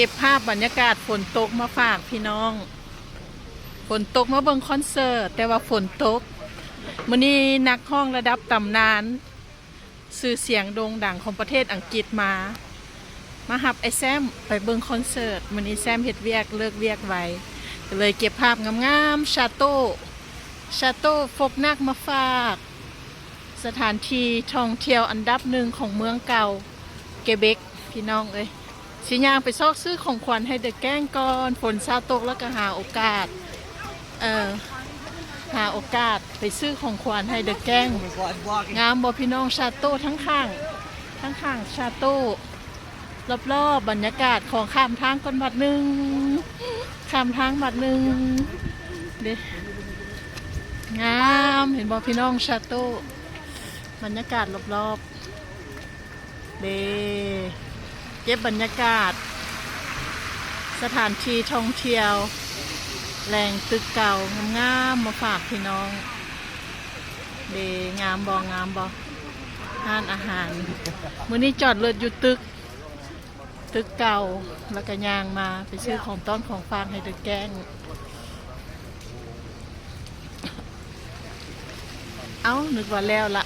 ເກັບພາບບັນຍາກາດຝົນຕົກມາຝາກພີ່ນ້ອງ. ຝົນຕົກມາເບິ່ງຄອນເສີດ ແຕ່ວ່າຝົນຕົກ. ມື້ນີ້ນັກຮ້ອງລະດັບຕຳນານ ຊື່ສຽງໂດ່ງດັງຂອງປະເທດອັງກິດມາ ມາຮັບອ້າຍແຊມໄປເບິ່ງຄອນເສີດ. ມື້ນີ້ແຊມເຮັດວຽກ ເລີກວຽກໄວ ກໍເລີຍເກັບພາບງາມໆ ຊາໂຕ້ ຊາໂຕ້ຟົກນັກມາຝາກ. ສະຖານທີ່ທ່ອງທ່ຽວອັນດັບໜຶ່ງຂອງເມືອງເກົ່າເກເບັກ ພີ່ນ້ອງເອີຍ. ຊິຍ່າງໄປຊອກຊື້ຂອງຂວັນໃຫ້ເດີແກ້ງກ່ອນ. ຝົນຊາຕົກແລ້ວກໍຫາໂອກາດ ເອີ ຫາໂອກາດໄປຊື້ຂອງຂວັນໃຫ້ເດີແກ້ງ. ງາມບໍ່ພີ່ນ້ອງ? ຊາໂຕ້ທັງຂ້າງ ທັງຂ້າງຊາໂຕ້ ລອບໆ ບັນຍາກາດ. ຂໍຂ້າມທາງກ່ອນບາດໜຶ່ງ ຂ້າມທາງບາດໜຶ່ງເດ້. ງາມ ເຫັນບໍ່ພີ່ນ້ອງ? ຊາໂຕ້ ບັນຍາກາດລອບໆ ເດ້ ເກັບບັນຍາກາດສະຖານທີ່ທ່ອງທ່ຽວ ແຫຼ່ງຕຶກເກົ່າງາມໆ ມາຝາກພີ່ນ້ອງເດ້. ງາມບໍ່? ງາມບໍ່? ຮ້ານອາຫານ. ມື້ນີ້ຈອດລົດຢູ່ຕຶກ ຕຶກເກົ່າ ແລ້ວກໍຍ່າງມາໄປຊື້ຂອງຕ້ອນຂອງຝາກໃຫ້ເດີແກ້ງ. ເອົ້າ ນຶກວ່າແລ້ວລະ.